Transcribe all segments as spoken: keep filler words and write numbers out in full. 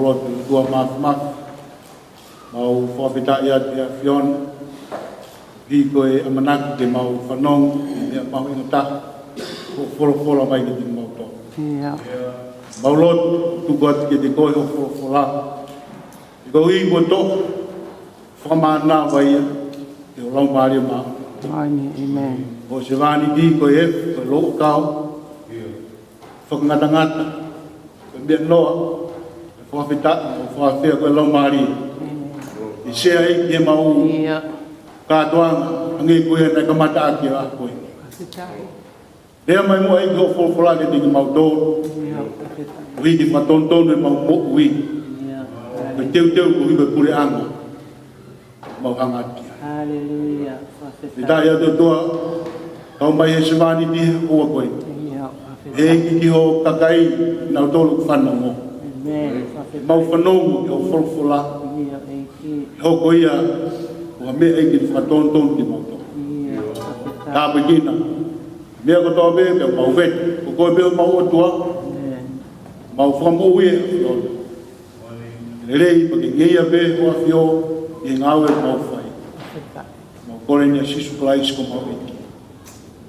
Lotu, ʻOtua Māfimafi, mau fakafetaʻi atu ʻe ʻAfiona, ʻi he ko e ʻamanaki ke mau fanongo, ʻi he meʻa mahuʻinga taha, hoʻo folofola mai kiate kimautolu. ʻIo. Mau lotu, tuku atu kiate koe hoʻo folofola. He koeʻuhi kuo toʻo, fakamānava ia, ʻe ho Laumālie Māʻoniʻoni. ʻĒmeni. Ko e sevāniti ko e efu, ko e louʻakau, fakangatangata, ko e meʻa noa, ʻe fakafetaʻi, ʻo fakafeʻao ko e Laumālie. ʻE sea ʻEiki ʻemau kātoanga, hangē ko ia naʻe kamata ʻaki ʻa koe. Lea mai muʻa ʻEiki hoʻo folofola kiate kimautolu. ʻO hiki fakatonutonu ʻemau moʻui. Ko e teuteu koeʻuhi ko e puleʻanga. Mau hanga atu ki ai. Haleluia. Fakafetaʻi. Fakafetaʻi atu ʻOtua, kau mai he sevāniti he houa ko eni. ʻIo, fakafetaʻi. ʻEiki ki ho kakai, nautolu ʻoku fanongo. ʻĒmeni. Fakafetaʻi. Mau fanongo ki hoʻo folofola. ʻIo, ʻEiki. Hoko ia ko ha meʻa ʻEiki ke fakatonutonu kimautolu. ʻIo, fakafetaʻi. Tāpuekina meʻa kotoa pē, pea mau vete, ko koe pē homau ʻOtua. ʻĒmeni. Mau fakamoʻui ʻe ʻAfiona. Lelei pea ke ngeia pē ho ʻAfio ʻi he ngāue ʻoku mau fai. Mau kole ni ʻia Sīsū Kalaisi ko homau ʻEiki.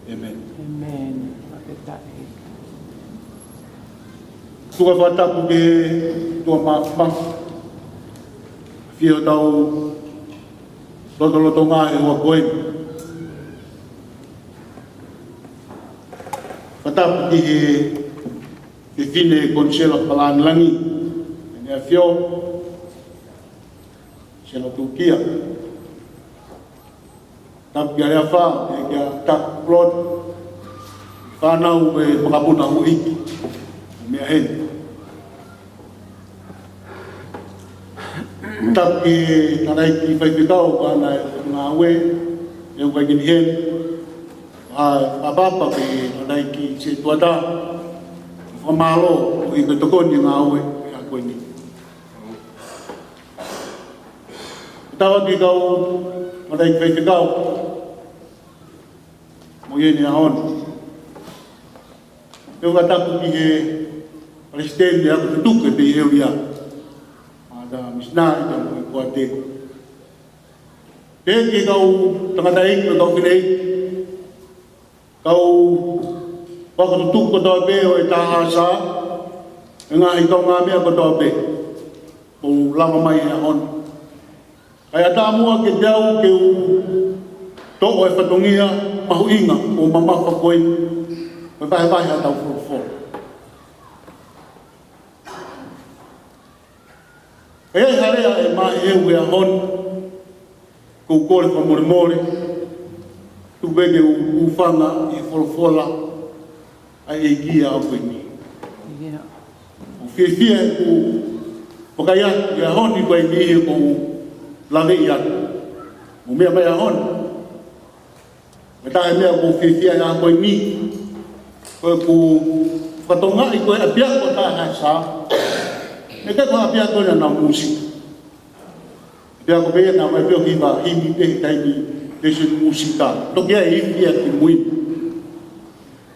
ʻĒmeni. ʻĒmeni. Fakafetaʻi. Tuku fakatapu ki he ʻOtua Māfimafi. ʻAfio hotau lotolotonga he houa ko eni. Fakatapu ki he fefine Konisela Palanilangi, ʻEne ʻAfio, Sela Tukia. Tapu kia Leafa, pea kia Tapu Plot, fānau ʻa e makapuna houʻeiki, meʻa heni. Tapu ki he tangataʻeiki faifekau, ʻa ʻene ngāue, ʻe ukai kini heni. ʻA, ʻa papa ki he tangataʻeiki Setuata, fakamālō, ʻi he tokoni ngāue, ʻi he ʻaho ko eni. Tau atu ki he kau tangataʻeiki faifekau, mo ia ʻi he ʻaho ni. Pea fakatapu ki he palesiteni ʻa e ako tutuku ʻi he ʻēlia. ʻA e misinale, pea mo e koate. Pea ki he kau tangataʻeiki, kau fineʻeiki. Kau ako tutuku kotoa pē ʻo e T H S A, ʻa e ngaahi kaungāmeʻa kotoa pē. ʻOku lava mai he ʻaho ni. Kae ʻatā muʻa kiate au ke u toʻo e fatongia mahuʻinga ʻo e mamafa ko eni, ko e vahevahe ʻetau folofola. ʻE ʻi ai ha lea ʻe maʻu he ʻaho ni, ʻoku ou kole fakamolemole, tuku pē ke u hūfanga ʻi he folofola ʻa e ʻEiki ʻi he ʻaho ko eni. ʻIo. ʻOku ou fiefia he ʻoku ou vakai atu ki he ʻaho ni ko eni he ʻoku ou laveʻi atu. Mo e meʻa mai he ʻaho ni. Ko e taha e meʻa ʻoku ou fiefia he ʻaho ko eni, ko ʻeku fakatokangaʻi ko e ʻapiako T H S A, ʻoku ʻikai ko ha ʻapiako ia ʻo e mūsika. ʻApiako pē ia naʻa mau pē ʻo hiva himi pē he taimi lēsoni mūsika. Toki ʻai e ifi ia ki mui.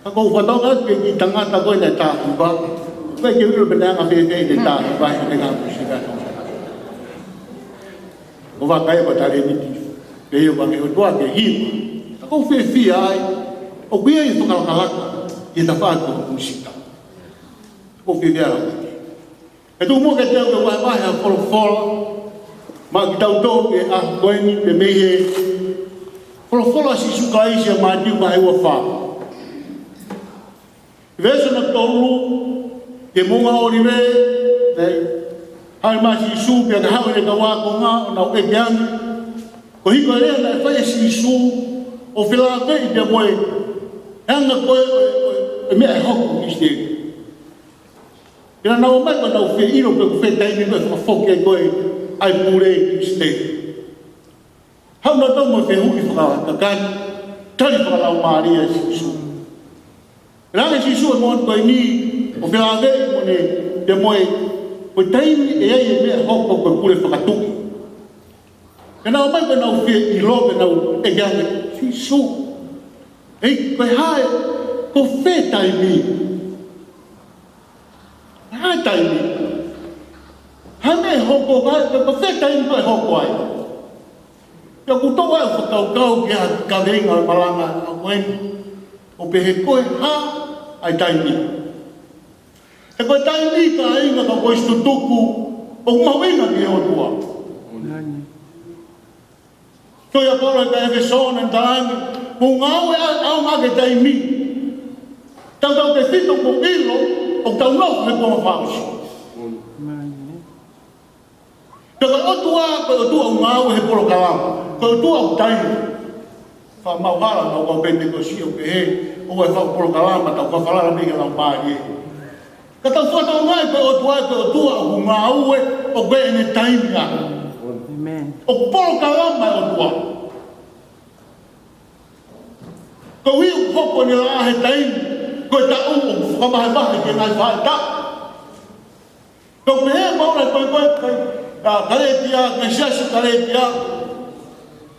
Ka ʻoku ou fakatokangaʻi ʻoku ʻi ai e kiʻi tangata ko ē naʻe tā hiva. ʻOku ʻikai ke u ʻilo pe naʻe anga fēfē ʻene tā hiva he ʻenau mūsika. ʻO vakai ʻa e talēniti, pea ʻoku ʻikai ke ʻOtua ke hiva. Ka ʻoku ou fiefia ai, ʻoku ʻi ai e fakalakalaka ʻi he tafaʻaki ʻo e mūsika. ʻOku ou fiefia ai. ʻE tuku muʻa kiate au ke u vahevahe ha folofola maʻa kitautolu he ʻaho ko eni, pea mei he folofola ʻa Sīsū Kalaisi ʻia Mātiu vahe uofā. Veesi hono tolu, ki he Moʻunga ʻŌlive, naʻe haʻu mai ʻa Sīsū pea haʻu ʻene kau ākonga ʻo nau ʻeke ange. Koeʻuhi ko e lea naʻe fai ʻe Sīsū ʻo felāveʻi pea mo e anga ko ē ʻo e, ʻo e, ʻo e meʻa ʻe hoko ki ʻIsileli. Pea naʻa nau ō mai ko ʻenau fie ʻilo pe ko fē taimi ko ē ʻe fakafoki ai ko ē ʻa e pule ki ʻIsileli. Haʻu nautolu mo e fehuʻi fakakakano, tali fakalaumālie ʻa Sīsū. Pea hanga ʻe Sīsū ʻi he moʻoni ko eni ʻo felāveʻi mo ʻene, pea mo e, ko e taimi ʻe ʻi ai e meʻa ʻe hoko ko e pule fakatuʻi. Pea nau ō mai pea nau fie ʻilo pea nau ʻeke ange, Sīsū, ʻEiki, ko e hā e, ko fē taimi? Hā e taimi? hoko ai, pe ko fē taimi ko ē ʻe hoko ai. Pea ʻoku ou toʻo ʻa e fakakaukau ki he kaveinga ʻo e malanga ʻa ko eni, ʻo pehē ko e hā ʻa e taimi. He ko e taimi, kāinga, ka ko e tutuku ʻoku mahuʻinga ki he ʻOtua. Tohi ʻa Paula ki he ʻEfesō naʻe talaange, mou ngāue ʻaonga ki he taimi. Tautautefito mou ʻilo ʻoku tau nofo he kuonga fakaʻosi. Pea ko e ʻOtua, ko e ʻOtua ʻoku ngāue he polokalama. Ko e ʻOtua ʻoku taimi. Fakamāuhala ʻa e kau Penitekosi ʻo pehē, ʻoua ʻe faʻu polokalama, tau fakafalala mei he Laumālie. Ka tau fakatokangaʻi ko e ʻOtua, ko e ʻOtua ʻoku ngāue, ʻoku ʻi ai ʻene taimi ia. ʻĒmeni. ʻOku polokalama e ʻOtua. Koeʻuhi ʻoku hoko ʻene laʻā he taimi, ko e taʻu ʻoku fakavahevahe ki he ngaahi faʻahitaʻu. Pea ʻoku pehē ʻe Paula ko e, ko e, ko e, ʻa Kalētia, ki he siasi Kalētia.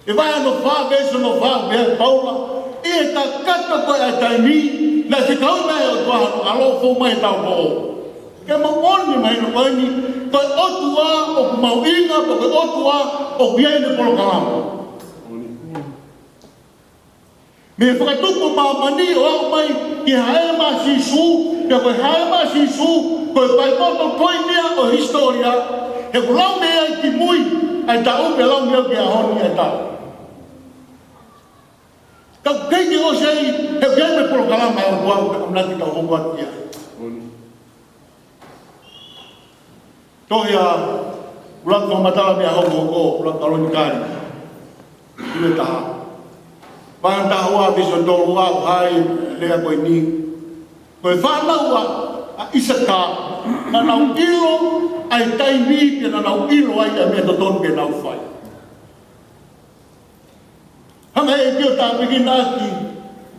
ʻI he vahe hono fā, veesi hono fā, pehē ʻe Paula, ʻi he kakato ko ē ʻa e taimi, naʻe fekau mai ʻe he ʻOtua hono ʻAlo ʻo fou mai he taupou. Ke mou ʻilo mai ʻi he ʻaho ni, ko e ʻOtua ʻoku mahuʻinga, ko e ʻOtua ʻoku ʻi ai ʻene polokalama. Mei he fakatupu ʻo māmani ʻo aʻu mai ki he hāʻele mai ʻa Sīsū, pea ko e hāʻele mai ʻa Sīsū, ko e pivotal point ia ʻo e hisitōlia, he ʻoku lau mei ai ki mui ʻa e taʻu, pea lau mei ai ki he ʻaho ni ʻa e taʻu. Ka ʻoku ʻikai ke ʻosi ai, he ʻoku ʻi ai ʻene polokalama ʻa e ʻOtua ʻoku ʻamanaki tau hoko atu ki ai. Tohi ʻa ʻUluaki Fakamatala mei he Hokohoko, ʻUluaki Kalonikali, ʻi he taha. Vahe taha ua, veesi tolu ua, ʻoku hā ai e lea ko eni. Ko e fānau ʻa, ʻa ʻIsaka, naʻa nau ʻilo ʻa e taimi, pea naʻa nau ʻilo ai ʻa e meʻa totonu ke nau fai. Hanga ʻe he ʻEiki ʻo tāpuekina ʻaki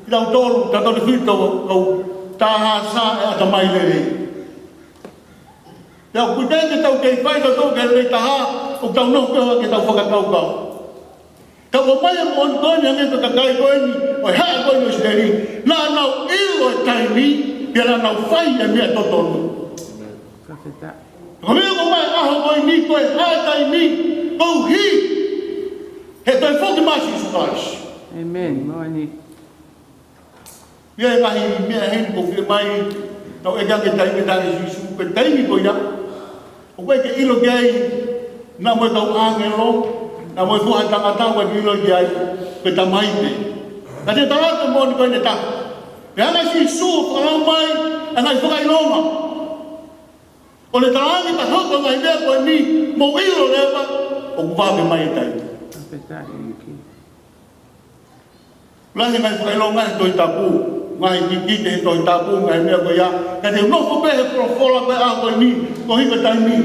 kitautolu, tautefito kau tā hā sā ʻe ʻatamai lelei. Pea ʻoku ʻikai ke tau kei fai tautolu ke lelei taha, ʻoku tau nofo pē ʻo ke tau fakakaukau. Ka ʻoku ʻomai e moʻoni ko eni hangē ko e kakai ko eni ʻo e haʻa ko eni ʻo ʻIsileli. Naʻa nau ʻilo e taimi, pea naʻa nau fai e meʻa totonu. Fakafetaʻi. Ko e meʻa ko e ʻomai ʻaho ko eni ko e hā e taimi, koeʻuhi he toe foki mai ʻa Sīsū Kalaisi. ʻĒmeni. Moʻoni. ʻI he ngaahi meʻa heni ʻoku fiemaʻu ke tau ʻeke ʻaki e taimi ʻe taha ʻe Sīsū, ko e taimi ko ia ʻoku ʻikai ke ʻilo ki ai, naʻa mo e kau ʻāngelo, naʻa mo e Foha ʻo e Tangata, ʻoku ʻikai ke ʻilo ki ai, ko e Tamai pē. Ka te u tala atu e moʻoni ko eni ʻe taha. Pea hanga ʻe Sīsū ʻo fakalau mai ʻa e ngaahi fakaʻilonga. ʻO ne talaange ka hoko e ngaahi meʻa ko eni, mou ʻilo leva ʻoku vave mai e taimi. Fakafetaʻi ʻEiki. Lahi e ngaahi fakaʻilonga he Tohi Tapu, ngaahi kikite he Tohi Tapu, ngaahi meʻa ko ia. Ka te u nofo pē he folofola ko e ʻaho ko eni, koeʻuhi ko e taimi.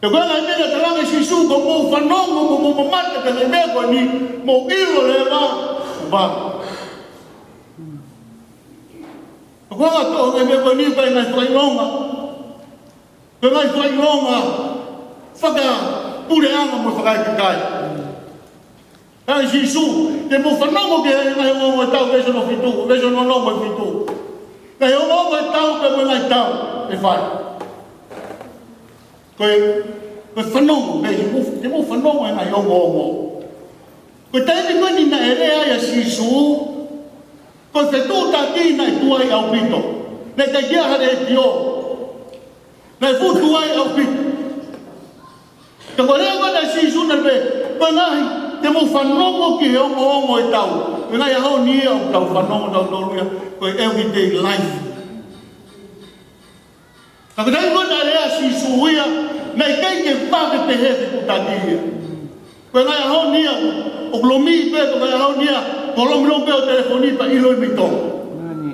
Pea ko e ngaahi meʻa naʻe talaange ʻe Sīsū, ko hoʻomou fanongo, mo hoʻomou mamata ki he ngaahi meʻa ko eni, mou ʻilo leva ʻoku vave. Ko e anga ʻo e ngaahi meʻa ko eni, ko e ngaahi fakaʻilonga. Ko e ngaahi fakaʻilonga fakapuleʻanga mo fakaekakai. Pehē ʻe Sīsū, te mou fanongo ki he ngaahi ongoongo ʻo e tau, veesi hono fitu, veesi hono ono mo e fitu. Ngaahi ongoongo ʻo e tau pea mo e ngaahi tau ʻe fai. Ko e, ko e fanongo, pehē ʻe Sīsū, te mou fanongo he ngaahi ongoongo. Ko e taimi ko eni naʻe lea ai ʻa Sīsū, ko e fetuʻutaki naʻe tuai ʻaupito. Naʻe ʻikai ke ʻi ai ha letiō. Naʻe fuʻu tuai ʻaupito. Ka ko e lea ko ē ʻa Sīsū naʻe pehē, ko e ngaahi, te mou fanongo ki he ongoongo ʻo e tau. Ko e ngaahi ʻaho ni ia ʻoku tau fanongo tautolu ia, ko e everyday life. Ka ko e taimi ko ē naʻe lea ʻa Sīsū ia, naʻe ʻikai ke vave pehē e fetuʻutaki ia. Ko e ngaahi ʻaho ni ia, ʻoku lomi pē, ko e ngaahi ʻaho ni ia, ʻoku lomilomi pē ʻo telefoni pea ʻiloʻi mei Tonga. Moʻoni.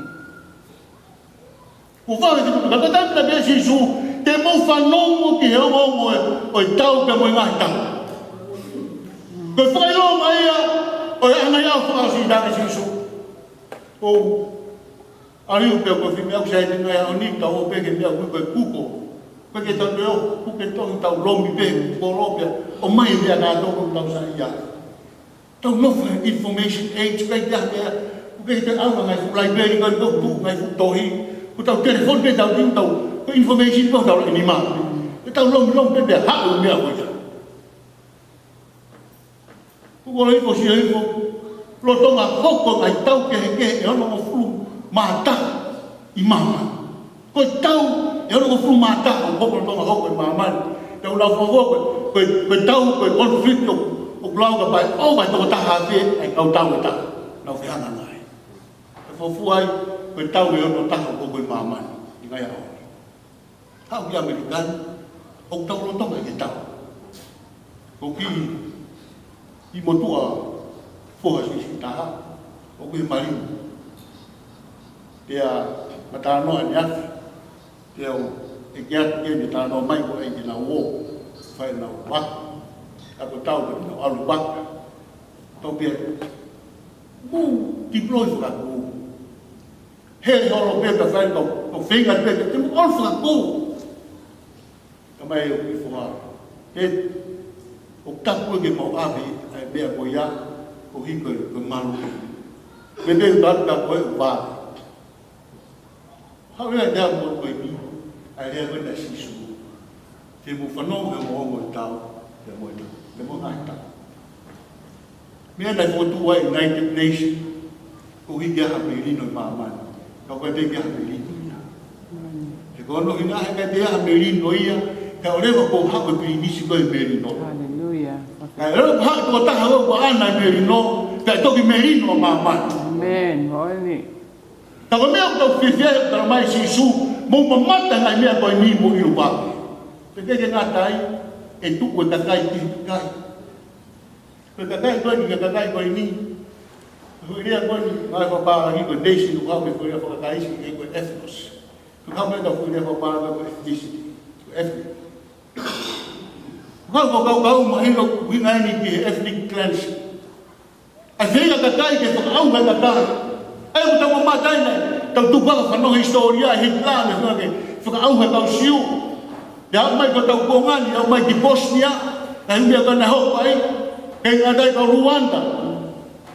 ʻOku vave e fetuʻutaki, ka ko e taimi naʻe pehē ʻe Sīsū, te mou fanongo ki he ongoongo ʻo e, ʻo e tau pea mo e ngaahi tau. Ko e fakaʻilonga ia ʻo e ngaahi ʻaho fakaʻosi naʻe talaange ʻe Sīsū. ʻOku ʻalu pē ko e fiemaʻu ʻe he siasi ʻi he ʻaho ni, tau ō pē ki he meʻa ʻoku ui ko e Google. Ko e ke tau pē ʻo, ʻoku ke tohi tau lomi pē, Google pē, ʻomai e meʻa kātoa ʻoku tau saiʻia. Tau nofo he information age, ʻikai ke ʻi ai ha meʻa, ʻoku ke te ʻalu ki he ngaahi fuʻu library, ko e tuʻu ngaahi fuʻu tohi, Ko ʻetau telefoni pē ʻoku tau ʻi ai, tau, ko e information pē ʻoku tau laʻi nima. Ko ʻetau longilongi pē pea haʻu e meʻa ko ia. Ko e kolo hifo, sio hifo, lolotonga hoko e ngaahi tau kehekehe ʻe onongofulu mā taha ʻi māmani. Ko e tau ʻe onongofulu mā taha ʻoku hoko lolotonga hoko ʻi māmani. Tau lau fuofua ko e, ko e, ko e tau, ko e conflict ʻoku, ʻoku lau ka pae, ʻo pae toko taha pē ʻa e kau tau ʻe taha. Nau fehangahangai. ʻE fuofua ai, ko e tau ʻe ono taha ʻoku hoko ʻi māmani ʻi he ngaahi ʻaho ni. Haʻu ki ʻAmelika ni, ʻoku tau lolotonga ʻi he tau. Ko e kiʻi motuʻa foha siʻisiʻi taha, ʻoku ʻi he malini. Pea ma talanoa ʻaneafi, pea u ʻeke atu ki heʻene talanoa mai ko e ʻai ke nau ō, fai ʻenau vaka, ka ko e tau ke nau ʻalu vaka. Tau pehē, mou deploy fakakū. He holo pē ka fai kau, kau feinga pē ke te mou ʻalu fakakū. Ka mai ʻo ki foha. He, ʻoku tapu ke mau ʻave ʻa e meʻa ko ia, koeʻuhi ko e, ko e malu. Mei pē ʻoku tapu ka ko e vā. Haʻu ia te a mo ko e ni, ʻa e lea ko ē ʻa Sīsū. Te mou fanongo he ongoongo ʻo e tau, te mou ʻi ai, te mou ʻi ai e tau. Meʻa naʻe fokotuʻu ai e United Nations, koeʻuhi ke ʻi ai ha melino ʻi māmani. Ka ʻoku ʻikai pē ke ʻi ai ha melino ia. He ko hono ʻuhinga he ʻikai pē ʻi ai ha melino ia, ka ʻoku leva kuo haʻu e pilinisi ko e melino. Haleluia. Ka ʻoku leva kuo haʻu e tokotaha ʻoku ʻaʻana e melino, pea toki melino ʻa māmani. Amen. Moʻoni. Ka ko e meʻa ʻoku tau fiefia ai, ʻoku tala mai ʻe Sīsū, mou mamata he ngaahi meʻa ko eni mo ʻiloʻi pē. Pea ʻikai ke ngata ai, ʻe tuʻu e kakai ki he kakai. Ko e kakai ko eni, ko e kakai ko eni. Ko e lea ko eni, ngaahi fakapālangi ko e nation, ʻoku haʻu mei he foʻi lea faka-Kalisi, ko e ethnos. Ko e haʻu mei he foʻi lea fakapālangi ko e ethnicity, ko e ethnic. Ko e kau, kau, kau mahino ʻuhinga eni ki he ethnic cleansing. ʻA e feinga ʻa e kakai ke fakaʻauha e kakai. ʻA ia ʻoku tau mamata ai, tau tuku ʻa e fanongo hisitōlia ʻa Hitler, ne feinga ke fakaʻauha e kau Siu. Pea aʻu mai ki hotau kuonga ni, aʻu mai ki Bosnia, ngaahi meʻa ko ē naʻe hoko ai, kei ngata ai kau Rwanda.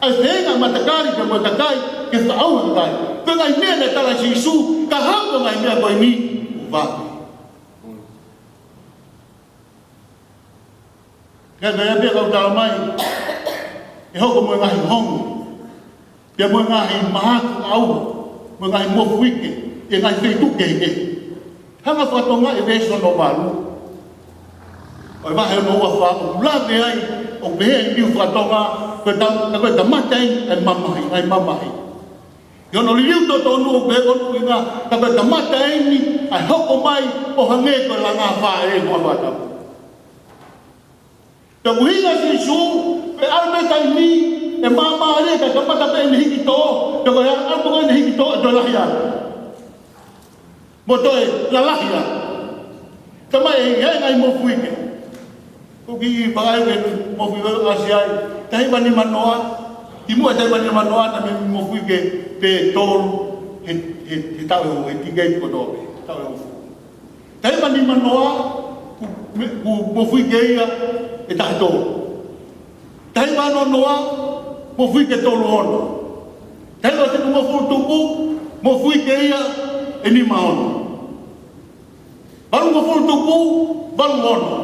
ʻA e feinga ʻa e matakali pea mo e kakai ke fakaʻauha e kakai. Ko e ngaahi meʻa naʻe tala ʻe Sīsū, ka hoko e ngaahi meʻa ko eni, ʻo vave. Ka ko e meʻa pē ʻoku tala mai, ʻe hoko mo e ngaahi honge, pea mo e ngaahi mahaki ʻauha, mo e ngaahi mofuike, ʻi he ngaahi feituʻu kehekehe. Hanga faka-Tonga ʻi he veesi hono valu ʻo e vahe hono ua fā, ʻoku lave ai, ʻoku pehē ʻe he liliu faka-Tonga, ko e tam-, ko e tamata eni ʻa e mamahi, ʻa e mamahi. ʻI hono liliu totonu ʻoku pehē ko hono ʻuhinga, ka ko e tamata eni ʻa e hoko mai ʻo hangē ko e langa faʻē ʻi he ʻaho fakatapu. Pea ʻuhinga ʻa Sīsū, pea ʻalu pē taimi, ʻe māmālie ka kamata pē ʻene hiki tō, pea ko e ʻalu pē ko ē ʻene hiki tō, ʻe toe lahi ange. Mo toe lalahi ange. Talamai ʻe ʻi ai e ngaahi mofuike. Ko e kiʻi vakai ki he mofuike ʻoku ʻasi ai. Taha hiva nima noa, kimuʻa taha hiva nima noa, naʻe mofuike pē tolu, he, he, he taʻu ʻe hongofulu, he tiketi kotoa pē, taʻu ʻe hongofulu. Taha hiva nima noa, kuo, kuo mofuike ia ʻe taha tolu. Taha hiva ono noa, mofuike tolu ono. Taha hiva fitu hongofulu tupu, mofuike ia ʻe nima ono. Valu hongofulu tupu, valu ono.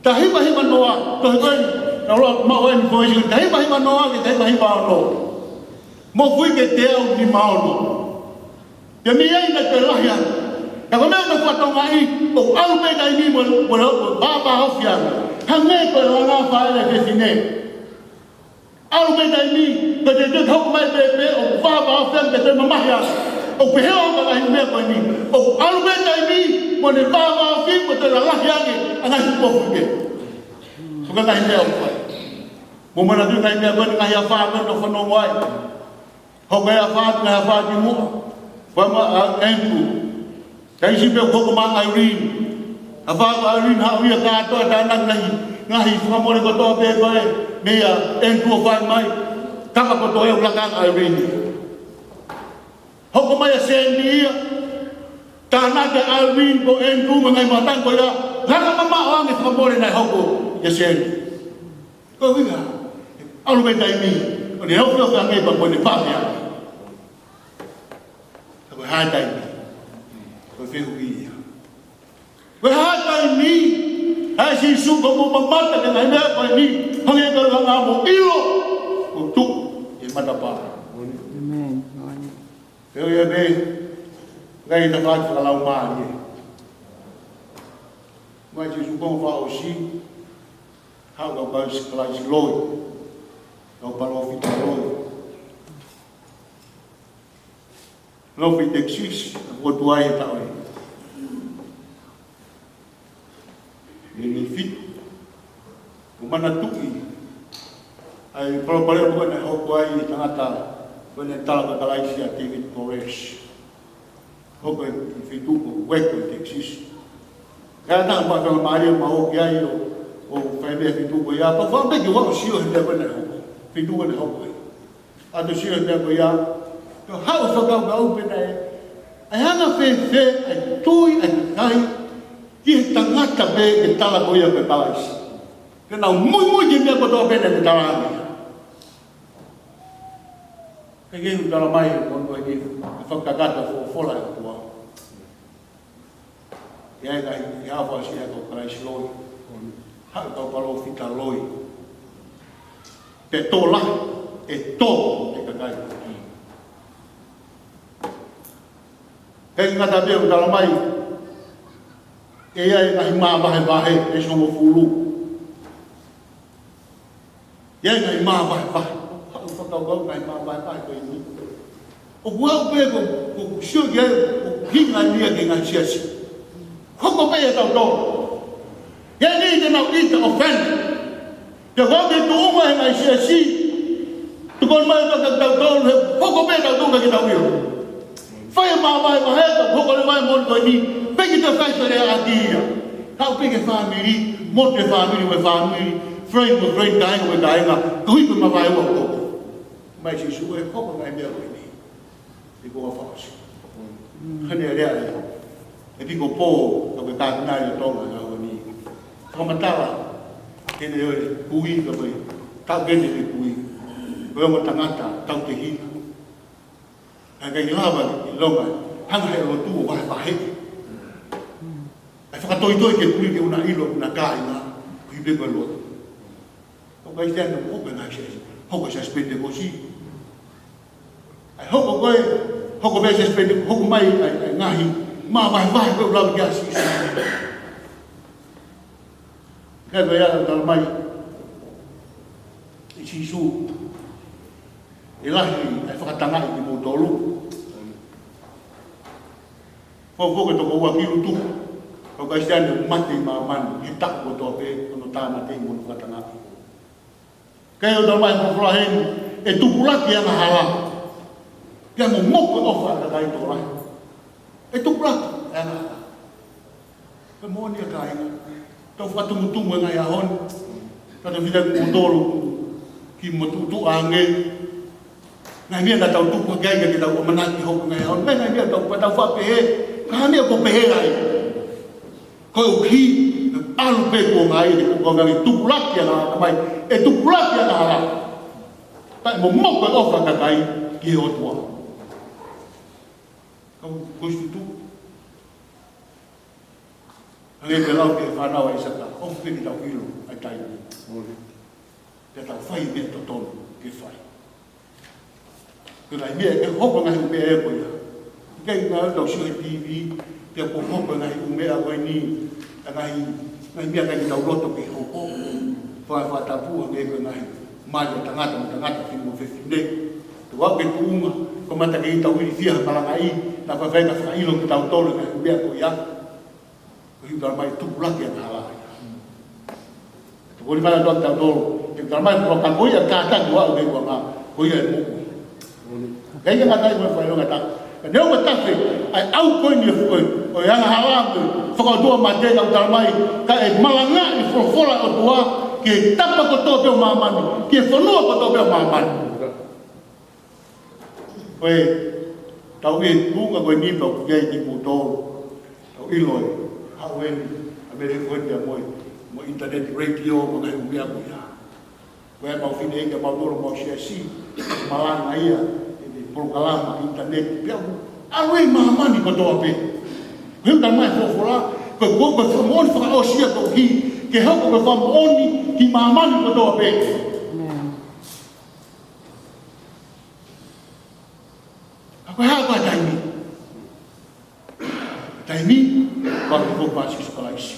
Taha hiva hiva noa, tohi ko eni, ka ʻoku ʻikai ke u maʻu ai e information, taha hiva hiva noa ki he taha hiva hiva ono. Mofuike teau nima ono. Pea mei ai naʻe toe lahi ange. Ka ko e meʻa ʻoku faka-Tongaʻi, ʻoku ʻalu pē taimi mo, mo, mo vāvāofi ange. Hangē ko e langa faʻē ʻa e fefine. ʻAlu pē taimi, ka te te hoko mai pē pē, ʻoku vāvāofi ange, te te mamahi ange. ʻOku pehē ʻa e ngaahi meʻa ko eni. ʻOku ʻalu pē taimi, mo ʻene vāvāofi, mo toe lalahi ange, ʻa e ngaahi mofuike. Ko e ngaahi meʻa ʻoku fai. Mou manatuʻi e ngaahi meʻa ko eni, ngaahi afā ko eni ʻoku fanongo ai. Hoko e afā, ngaahi afā kimuʻa. Fai mai ʻa Andrew. Taimi siʻi pē ʻoku hoko mai ʻa Irene. Afā ko Irene haʻu ia kātoa tānaki ngaahi, ngaahi fakamole kotoa pē ko ē. Meia Andrew ʻo fai mai. Kama kotoa ʻe ʻuluaki ʻa Irene. Hoko mai ʻa Sandy ia. Tānaki ʻa Irene ko Andrew mo e ngaahi matangi ko ia. Laka mamaʻo ange fakamole naʻe hoko ʻia Sandy. Ko e ʻuhinga, ʻalu pē taimi, ʻo ne ofiofi ange pea mo ʻene vave ange. Ka ko e hā e taimi, Pehē ia. Ko e hā e taimi ʻa Sīsū kuo mou mamata ki he ngaahi meʻa ko eni, hangē ko e anga hoʻomou ʻilo, kuo tuʻu ʻi he matapā. ʻĒmeni. Pehē ia pē, ngaahi tafaʻaki fakalaumālie. Mai Sīsū ko e fakaʻosi, haʻu kau Kalaisi loi, kau palōfita loi. Loi ʻi Texas, ʻoku tuai e taʻu ē. Mei he fitu, ʻoku manatuʻi ʻa e palopalema ko ē naʻe hoko ai e tangata ko ē naʻe tala ko e Kalaisi, ʻa David Koresh. Hoko ʻi he fitu ko Waco ʻi Texas. Ka ʻi ai ha taha ʻoku fakamālie mo ʻoku ʻi ai ʻo, ʻo fai meʻa fitu ko ia, pea fai pē ke u sio he meʻa ko ē naʻe hoko. Fitu ko ē naʻe hoko ai. ʻA e sio he meʻa ko ia, ʻo haʻu fakakaukau pē naʻe, ʻe anga fēfē ʻa e tui ʻa e kakai ki he tangata pē ke tala ko ia ko e Kalaisi. Ke nau muimui ki he meʻa kotoa pē naʻe tala ange. Ka ʻi heʻeku tala mai he pooni ko eni, ʻe fakakakato e folofola ʻa e ʻOtua. ʻI ai e ngaahi, ʻi ai e fakaʻosi ʻa e kau Kalaisi loi, haʻu e kau palōfita loi. Pea tō lahi, ʻe tō e kakai. Pea ʻikai ngata pē ʻoku tala mai, ʻe ʻi ai e ngaahi mā vahevahe, ʻe hongofulu. ʻI ai e ngaahi mā vahevahe. Haʻu fakakaukau e ngaahi mā vahevahe ko eni. ʻOku ou pehē ko, ko e sio ki ai, ʻoku hinga ia ki he ngaahi siasi. Hoko pē ia ʻe tautolu. ʻI ai e niʻihi te nau ʻita offend. Pea ko e tuʻunga ʻa e ngaahi siasi, tuku mai pē kia tautolu, he hoko pē ʻe tautolu ka ke tau ʻilo. Fai e mā vahevahe, ka hoko leva e moʻoni ko eni, ʻikai ke toe fai feleʻaki ia. Haʻu pē ki he fāmili, motu e fāmili mo e fāmili, friend mo e friend, kāinga mo e kāinga, koeʻuhi ko e mavaeua ʻoku hoko. Mai Sīsū ʻe hoko e ngaahi meʻa ko eni. Pea ko e fakaʻosi. Hangē ko e lea ʻa e ʻEpikopō, ko e Kātinale ʻo Tonga he ʻaho ni. Fakamatala ki heʻene ʻo e kui, ka ko e tau ki heʻene kui. Ko e ongo tangata, tautehina. ʻA ia ʻikai lava ke ʻilonga, hanga ʻe he lotu ʻo vahevahe. ʻA e fakatoitoi ki he kui ke ʻoua naʻa ʻilo, ʻoua naʻa kāinga, koeʻuhi pē ko e lotu. Ko e Kalisitiane ʻoku hoko e ngaahi siasi, hoko e siasi Penitekosi. ʻA e hoko ko ē, hoko mai e siasi Penite-, hoko mai ʻa e, ʻa e ngaahi mā vahevahe ko ē ʻoku lava ki ai ʻa Sīsū. Ka ko ia ʻoku tala mai ʻe Sīsū, ʻe lahi ʻa e fakatangaʻi kimoutolu. Fou fou ke toko ua kilu tupu, kau Kalisitiane ʻoku mate ʻi māmani, he taʻu kotoa pē, hono tāmateʻi mo hono fakatangaʻi. Ka ʻoku tala mai ʻe he folofola heni, ʻe tupulaki e angahala. Pea momoko e ʻofa ʻa e kakai tokolahi. ʻE tupulaki e angahala. Ko e moʻoni ʻa e kāinga. Tau fakatumutumu e ngaahi ʻaho ni. Tau tau fita kimoutolu, kiʻi motuʻutuʻu ange. Ngaahi meʻa naʻa tau tupu hake ai ka ke tau ʻamanaki hoko ngaahi ʻaho ni. Ngaahi meʻa tau, tau faʻa pehē, ka hangē ko e pehē ai. Ko e ʻuhi, ʻalu pē ko e ngaahi, ko e ngaahi tupulaki ʻa e angahala mai. ʻE tupulaki e angahala. Pea ʻe momoko e ʻofa ʻa e kakai ki he ʻOtua. Kau Kolisi tutuku. Hangē ko e lau ki he fānau ʻa ʻIsaka, ʻoku ʻikai ke tau ʻilo ʻa e taimi. Pea tau fai e meʻa totonu ke fai. Ko e ngaahi meʻa ʻe hoko, ngaahi meʻa ʻe ko ia. ʻIkai ngata ʻetau sio he TV, pea kuo hoko e ngaahi meʻa ko eni, ʻa e ngaahi, ngaahi meʻa ʻikai ke tau loto ke hoko. Fai fakatapu hangē ko e ngaahi mali ʻa e tangata mo e tangata, fefine mo e fefine. Tuku au ki he tuʻunga, ko e mata ke tau ilifia he malangaʻi, naʻa faifai ka fakaʻilo kitautolu e ngaahi meʻa ko ia. Ko e ʻuhi ʻoku tala mai ʻe tupulaki e angahala. Tokoni mai ʻa e ʻOtua kiate kitautolu. ʻOku tala mai ʻe he ʻOtua ko ia ʻe kātaki ʻo aʻu ki he ikuʻanga, ko ia ʻe moʻui. ʻIkai ke ngata ai mo e fakaʻilonga ʻe taha. Ka neongo e tafe ʻa e ʻau ko eni ʻo e fuʻu, ʻo e angahala mo e fakaʻotuamate, ka ʻoku tala mai, ka ʻe malangaʻi e folofola ʻa e ʻOtua ki he tapa kotoa pē ʻo māmani, ki he fonua kotoa pē ʻo māmani. Ko e tau ʻi he tuʻunga ko eni pea ʻoku ʻi ai kimoutolu. Tau ʻilo ʻe haʻu eni ʻa Mele ko eni mo e, mo e internet radio, mo e ngaahi meʻa ko ia. Ko e mau fineʻeiki ʻa mautolu, mau siasi, malanga ia ʻi he polokalama internet. Pea ʻoku ʻalu ʻi māmani kotoa pē. Ko e talamai ʻe he folofola, ko e, ko e, ko e fakamoʻoni fakaʻosi ia koeʻuhi ke hoko ko e fakamoʻoni ki māmani kotoa pē. Ka ko e hā ko e taimi? Taimi, ko e hoko ʻa Sīsū Kalaisi.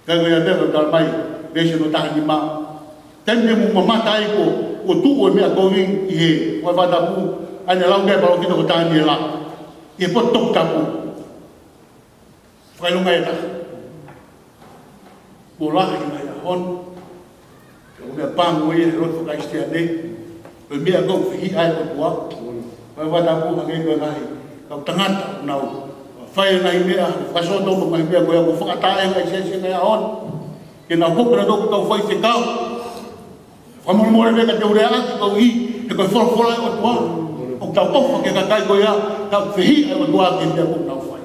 Ka ko ia pē ʻoku talamai, veesi hono taha nima. Taimi ʻoku mou mamata ai kuo, kuo tuʻu e meʻa kovi ʻi he, ko e fakatapu, ʻa ʻene lau ki ai e palōfita ko Taniela. ʻI he potu toputapu. Fakaʻilonga ʻe taha. Kuo lahi e ngaahi ʻaho ni. Ko e meʻapango ia he lotu faka-Kalisitiane. Ko e meʻa ʻoku fehiʻa ai e ʻOtua. Ko e fakatapu hangē ko e ngaahi kau tangata ʻoku nau fai e ngaahi meʻa, fakasōtoma e ngaahi meʻa ko ia ʻoku fakaʻatā e ngaahi siasi he ngaahi ʻaho ni. Ke nau hoko nautolu ko e kau faifekau. Fakamolemole pē ka te u lea ʻaki koeʻuhi he ko e folofola ʻa e ʻOtua. ʻOku tau ʻofa ki he kakai ko ia, tau fehiʻa e ʻOtua ki he meʻa ʻoku nau fai.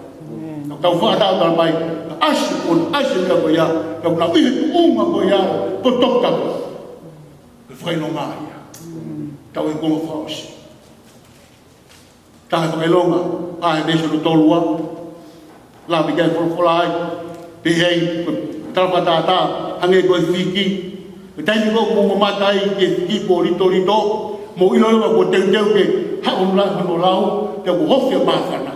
Ka tau fakaʻatā ʻo talamai, ka ʻasi, kuo ʻasi e meʻa ko ia, ka ʻoku nau ʻi he tuʻunga ko ia, ko e toputapu. Ko e fakaʻilonga ia. Tau ʻi he konga fakaʻosi. Taha e fakaʻilonga, ʻa e veesi hono tolu ua, lave ki ai e folofola ai, pehē ai, ko e tala fakatātā, hangē ko e fiki, ko e taimi ko ē ʻoku mou mamata ai ki he fiki kuo litolito, mou ʻilo leva kuo teuteu ke haʻu hono lau, hono lau, pea kuo ofi e māfana.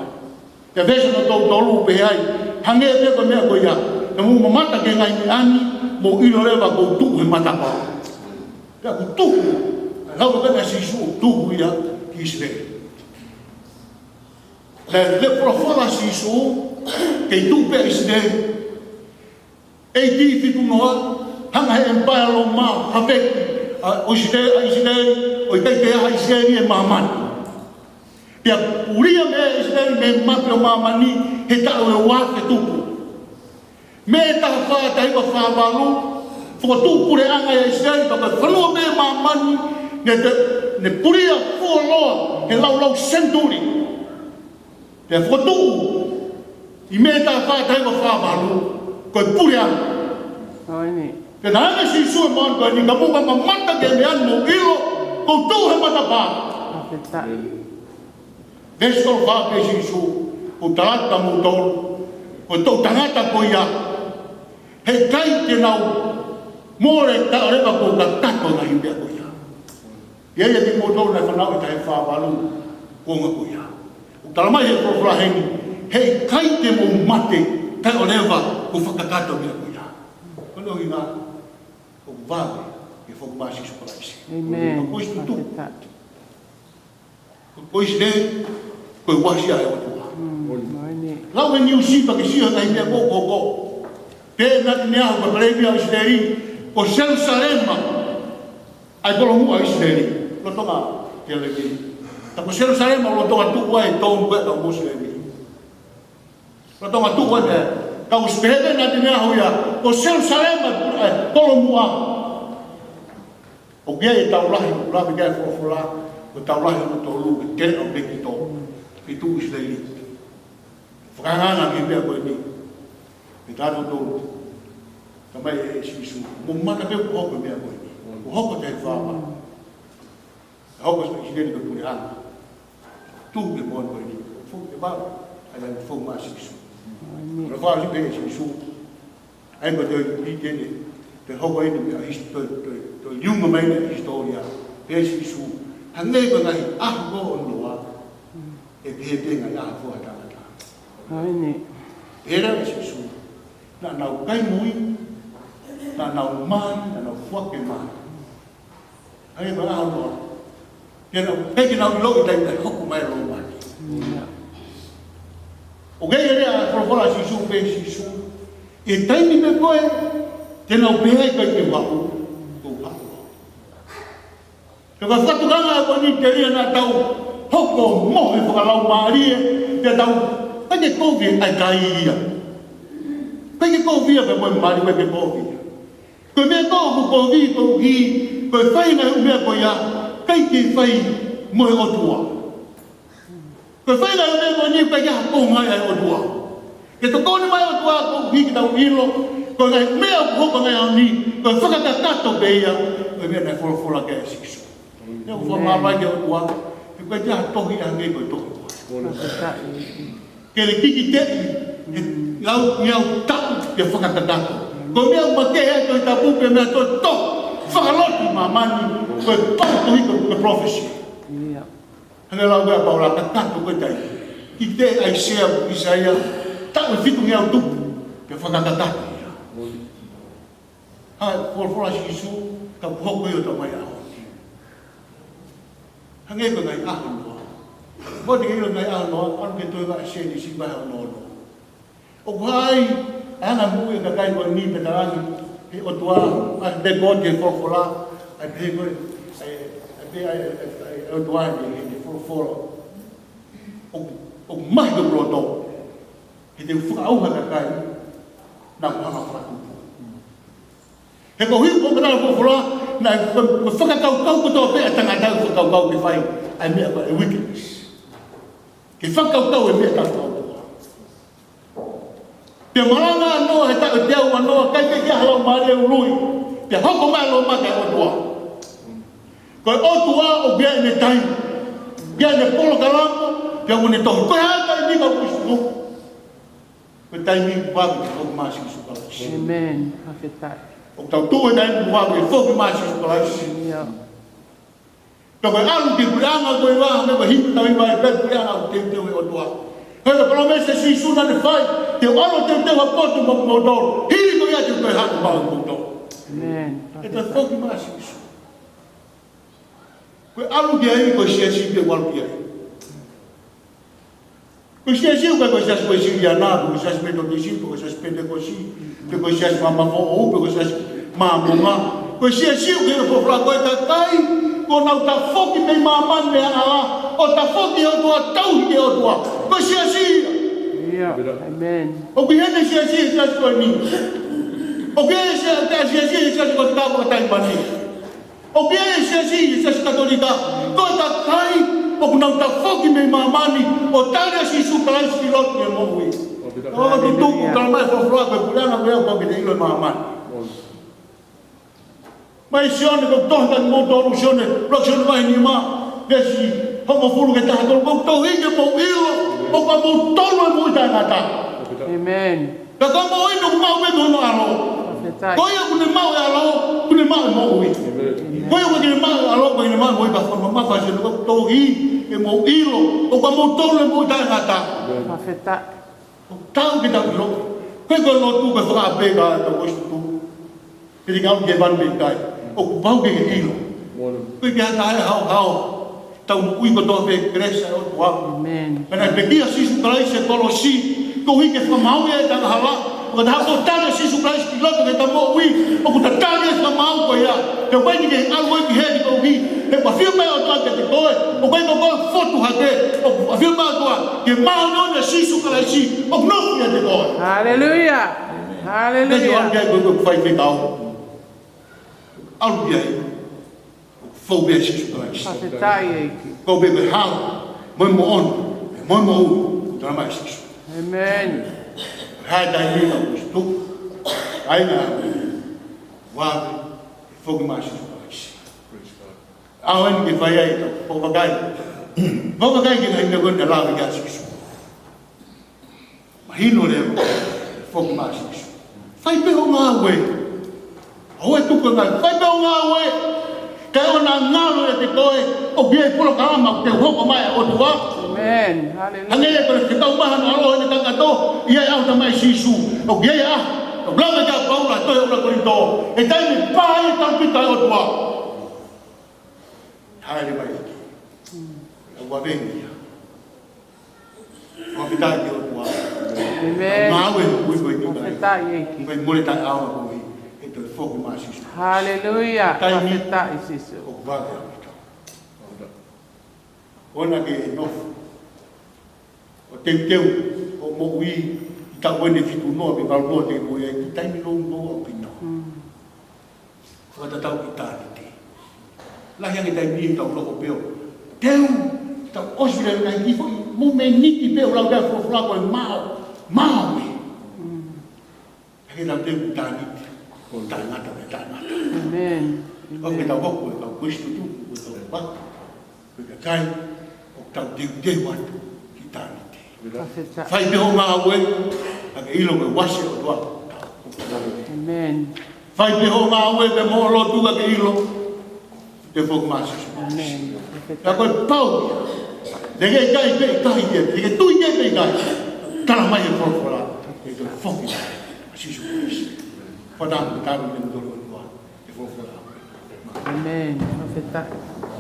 Pea veesi hono tolu tolu pehē ai, hangē pē ko e meʻa ko ia, ka mou mamata ki he ngaahi meʻa ni, mou ʻilo leva kuo tuʻu he matapā. Pea kuo tuʻu, lau pē ʻa Sīsū ʻoku tuʻu ia ki ʻIsileli. Naʻe folofola ʻa Sīsū, kei tuʻu pē ʻa ʻIsileli. AD fitu noa, hanga ʻe he ʻemipaea Loma ʻo haveki ʻa ʻIsileli, ʻa ʻIsileli, ʻo ʻikai toe ʻi ai ha ʻIsileli ʻi māmani. Pea pulia mei ʻIsileli mei mape ʻo māmani he taʻu ʻe ua afe tupu. Mei he taha fā taha hiva fā valu, fokotuʻu puleʻanga ʻi ʻIsileli, pea ko e fonua pē ʻi māmani, ne te, ne pulia fuoloa he laulau senituli. Pea fokotuʻu ʻi Mē taha fā taha hiva fā valu, ko e puleʻanga. ʻO ʻeni. Pea naʻe ʻange ʻe Sīsū e moʻoni ko eni, ka mou ka mamata ki he meʻa ni mou ʻilo, kuo u tuʻu he matapā. ʻAfetaʻi. Veesi tolu fā pehē ʻe Sīsū, ʻoku ou tala atu kiate kimoutolu, ko e toʻu tangata ko ia, heʻikai te nau mole kae ʻoua leva kuo kakato e ngaahi meʻa ko ia. ʻA ia kimoutolu naʻe fanauʻi ʻi he taʻu ʻe fā valu, kuonga ko ia. ʻOku talamai ʻe he folofola heni, heʻikai te mou mate kae ʻoua leva kuo fakakakato e meʻa ko ia. Ko hono ʻuhinga, ʻoku vave ke foki mai ʻa Sīsū Kalaisi. ʻĒmeni. Ko e ʻuhinga ʻoku tuʻu. ʻAfetaʻi. Ko ʻIsileli, ko e uasi ia ʻa e ʻOtua. ʻO ʻeni. Lau e niusipepa ke sio ki he ngaahi meʻa ko ē ʻoku hoko. Pehē ʻe Natineahu ko e palēmia ʻo ʻIsileli, ko Selusalema ʻa e kolomuʻa ʻo ʻIsileli. Lolotonga e palēmia. Ka ko Selusalema lolotonga tuʻu ai e tōnounoua ʻa e kau Mosilemi. Lolotonga tuʻu ai e meʻa. Ka ʻosi pehē ʻe Natineahu ia, ko Selusalema ʻa e kolomuʻa. ʻOku ʻi ai e tau lahi, ʻoku lave ki ai e folofola, ko e tau lahi hono tolu, ko e Teleʻa ʻo Mekitō, ʻi tuʻa ʻIsileli. Fakaangaanga ki he meʻa ko eni. Pea tala atu, talamai ʻe Sīsū, mou mamata pē kuo hoko e meʻa ko eni. Kuo hoko ʻi he taʻu ʻe fā valu. Ka hoko ʻa ʻIsileli ko e puleʻanga. Tuʻu ki he moʻoni ko eni. Foki ki he valu. ʻA ia ʻoku foki mai ʻa Sīsū. ʻĒmeni. Ko e fakaʻosi pē ʻe Sīsū. ʻA ia ko e toe pehē eni, toe hoko eni mei he his-, toe, toe, toe liunga mai eni e hisitōlia. Pehē ʻe Sīsū, hangē ko e ngaahi ʻaho ko ē ʻo Noa, ʻe pehē pē ngaahi ʻaho ko ē ʻa e Tangata. ʻO ʻeni. Pehē leva ʻe Sīsū, naʻa nau kai mui, naʻa nau mali, naʻa nau foaki mali. ʻA ia ko e ʻaho Noa. Ke nau, ke nau ʻilo e taimi naʻe hoko mai ai e lōmaki. ʻIo. ʻOku ʻi ai e lea ʻa e folofola ʻa Sīsū, pehē ʻe Sīsū, ʻi he taimi pē ko ē te nau pehē ai ʻikai te u haʻu, te u haʻu. Pea ko e fakatokanga ko eni telia naʻa tau hoko mohe fakalaumālie, pea tau ʻikai ke kovi ʻa e kai ia. ʻIkai ke kovi ia pea mo e mali, ʻikai ke kovi ia. Ko e meʻa ko ē ʻoku kovi koeʻuhi ko e fai e ngaahi ʻū meʻa ko ia, ʻikai ke fai mo e ʻOtua. Ko e fai e ngaahi ʻū meʻa ko eni ʻikai ke hā ko e ngaahi ʻa e ʻOtua. Ke tokoni mai e ʻOtua koeʻuhi ke tau ʻilo, ko e ngaahi meʻa ʻoku hoko he ngaahi ʻaho ni, ko e fakakakato pē ia, ko e meʻa naʻe folofola ki ai ʻa Sīsū. Pea ʻoku fakamālō ki he ʻOtua, he ʻoku ʻikai ke ʻi ai ha tohi ʻe hangē ko e tohi ko ia. ʻAfetaʻi. Ke ne kikiteʻi, he lau, ʻi he ʻau taʻu ke fakakakato. Ko e meʻa ʻoku makehe ai e Tohi Tapu pea mo e meʻa toʻotoʻo fakalotu ʻi māmani, ko e pau ko e ko e prophecy. Ia. Hangē lau ʻa Paula, kakato ko e taimi. Kikiteʻi ʻAisea mo ʻIsaia, taʻu ʻe fitungeau tupu, ke fakakakato ia. ʻA e folofola ʻa Sīsū, ka ʻoku hoko ia ʻo talamai ʻaho ni. Hangē ko e ngaahi ʻaho ʻo Noa. Mou ʻilo e ngaahi ʻaho ʻo Noa, ʻalu ke toe vakai Sēnesi vahe ono. ʻOku ʻi ai ʻa e anga moʻui ʻa e kakai ko eni pea talaange ʻe he ʻOtua, ʻa e pehē ko e folofola, ʻa e pehē ko e, ʻa e, ʻa e pehē ʻa e, ʻa e, ʻa e ʻOtua ʻi he, he folofola. ʻOku, ʻoku mahi ko e loto. He te u fakaʻauha e kakai naʻa ku hanga ʻo fakatupu. He ko e ʻuhi ko e kau folofola, naʻe ko e, ko e fakakaukau kotoa pē ʻa e tangata ʻoku fakakaukau ke fai ʻa e meʻa ko e wickedness. Ke fakakaukau e meʻa taʻefakaʻotua. Pea malanga ʻa Noa he taʻu ʻe teau ʻa Noa, ʻikai ke ʻi ai ha laumālie ului. Pea hoko mai ʻa e lōmaki ʻa e ʻOtua. Ko e ʻOtua ʻoku ʻi ai ʻene taimi, ʻi ai ʻene polokalama, pea ʻoku ne tohi. Ko e hā e taimi ka ʻoku ʻosi tuku? Ko e taimi ʻoku vave ke foki mai ʻa Sīsū Kalaisi. ʻĒmeni. Fakafetaʻi. ʻOku tau tuʻu he taimi ʻoku vave ke foki mai ʻa Sīsū Kalaisi. Ia. Pea ko e ʻalu ki he puleʻanga ko ē ʻa e, ko e himi taimi ʻe pehē puleʻanga ʻoku teuteu ʻe he ʻOtua. He ko e palōmesi ʻa Sīsū naʻa ne fai, te u ʻalu ʻo teuteu ha potu maʻamoutolu. Hili ko ia te u toe haʻu maʻamoutolu. ʻĒmeni. He toe foki mai ʻa Sīsū. Ko e ʻalu ki ai, ko e siasi pē ʻoku ʻalu ki ai. Ko e siasi ʻoku ʻikai ko e siasi Uēsiliana, pe ko e siasi Metotisi, pe ko e siasi Penitekosi, pe ko e siasi Maama Foʻou, pe ko e siasi Māmonga. Ko e siasi ʻoku ʻi ai e folofola ko e kakai kuo nau tafoki mei māmani mei he angahala, ʻo tafoki ʻi he ʻOtua, tauhi ki he ʻOtua. Ko e siasi ia. Ia. ʻĒmeni. ʻOku ʻi heni e siasi, e siasi ko eni. ʻOku ʻi heni e siasi, e siasi, e siasi ko e tapa taimani. ʻOku ʻi ai e siasi, e siasi Katolika, ko e kakai ʻoku nau tafoki mei māmani ʻo tali ʻa Sīsū Kalaisi ki loto ki he moʻui. ʻOku tutuku, talamai ʻe he folofola ko e puleʻanga ko ia ʻoku pau ke ne ʻilo ʻe māmani. Mei Sione, ʻoku tohi kiate kimoutolu, Sione, ʻuluaki Sione vahe nima, veesi hongofulu ki he taha tolu, ʻoku tohi ke mou ʻilo, ʻoku ʻamoutolu e moʻui taʻengata. ʻĒmeni. Ka ko e moʻui ʻoku maʻu mei hono ʻAlo. Fakafetaʻi. Ko ia ʻoku ne maʻu e ʻAlo, ʻoku ne maʻu e moʻui. ʻĒmeni. Ko ia ʻoku ʻikai ke ne maʻu e ʻAlo, ʻoku ʻikai ke ne maʻu e moʻui, ka ko e mamafa ʻa Sione ʻoku tohi ke mou ʻilo, ʻoku ʻamoutolu e moʻui taʻengata. Fakafetaʻi. ʻOku tau ke tau ʻilo. Ko e ko e lotu ko e fakaʻapē ka tau ko e situ. Pea te ke ʻalu ki hēvani pe ʻikai. ʻOku pau ke ke ʻilo. Ko e ke hata e hao hao. Tau moʻui kotoa pē kelesi ʻa e ʻOtua. ʻĒmeni. Pea naʻe pekia ʻa Sīsū Kalaisi he kolosi, koeʻuhi ke fakamaauʻi e angahala. ʻOku tau tali ʻa Sīsū Kalaisi ki loto ki heʻeta moʻui, ʻoku ta tali e fakamaau ko ia. Pea ʻoku ʻikai ke ʻalu ia ki heli koeʻuhi, he ʻoku ʻafio mai e ʻOtua kiate koe, ʻoku ʻikai ko koe ʻoku fotu hake, ʻoku ʻafio mai e ʻOtua, ke māʻoniʻoni ʻa Sīsū Kalaisi, ʻoku nofo ʻiate koe. Haleluia. Haleluia. Pea ʻoku ʻikai ko koe ʻoku faifekau. ʻAlu ki ai. Fou pē ʻa Sīsū Kalaisi. Fakafetaʻi ʻEiki. Ko e pē ko e hala, mo e moʻoni, mo e moʻui, ʻoku talamai ʻe Sīsū. ʻĒmeni. Hā e taimi ka ʻoku ʻosi tuku, ʻa ia naʻa vave, foki mai ʻa Sīsū Kalaisi. Praise God. ʻAho eni ke fai ai ʻetau fakavakai. Fakavakai ki he ngaahi meʻa ko ē naʻe lave ki ai ʻa Sīsū. Mahino leva, foki mai ʻa Sīsū. Fai pē hoʻo ngāue. ʻOua ʻe tuku e ngāue. Fai pē hoʻo ngāue. Kae ʻoua naʻa ngalo ʻiate koe, ʻoku ʻi ai e polokalama ʻoku te hoko mai ʻa e ʻOtua. ʻĒmeni. Haleluia. Hangē ko e fekau mai hono ʻAlo heʻene kakato, ʻi ai e ʻaho naʻe talamai ʻe Sīsū. ʻOku ʻi ai e ʻaho, ʻoku lave ki ai ʻa Paula, tohi ʻuluaki Kolinitō. E taimi pē ʻe taupita e ʻOtua. Haere mai ʻEiki. ʻOku vave ia. Fakafetaʻi ki he ʻOtua. ʻĒmeni. Ngāue ʻoku ui ko e ʻEiki. Fakafetaʻi ʻEiki. Ko e mole taʻeʻaonga ko ē. ʻE toe foki mai ʻa Sīsū. Haleluia. Taimi. Fakafetaʻi Sīsū. ʻOku vave ʻaupito. ʻOua naʻa ke nofo ʻo teuteu hoʻo moʻui ʻi he taʻu ʻe fitu noa pe valu noa te ke moʻui ai, ko e taimi nounou ʻaupito. Mm. Fakatatau ki ʻitāniti. Lahi ange e taimi ʻe tau loko pē ʻo teu, tau ʻosi leva e ngaahi kiʻi foʻi momeniti pē ʻo lau ki ai e folofola ko e mao, mao ē. Mm. Ka ke tau teu ki ʻitāniti, ko e taʻengata pē taʻengata. ʻĒmeni. ʻOku ke tau hoko ko e kau Kalisitiane, ko e kau papa, ko e kakai ʻoku tau teuteu atu ki ʻitāniti. Fakafetaʻi. Fai pē hoʻo ngāue, ka ke ʻilo ko e uasi ʻa e ʻOtua. Amen. Fai pē hoʻo ngāue pea mo hoʻo lotu ka ke ʻilo, te foki mai ʻa Sīsū. Amen. Ka ko e pau ia. Te ke ʻikai pē ʻikai ia, te ke tui ke pē ʻikai. Tala mai he folofola, te ke foki mai ʻa Sīsū Kalaisi. Fakafetaʻi, tau te mutolu ʻOtua, he folofola. Amen. Fakafetaʻi.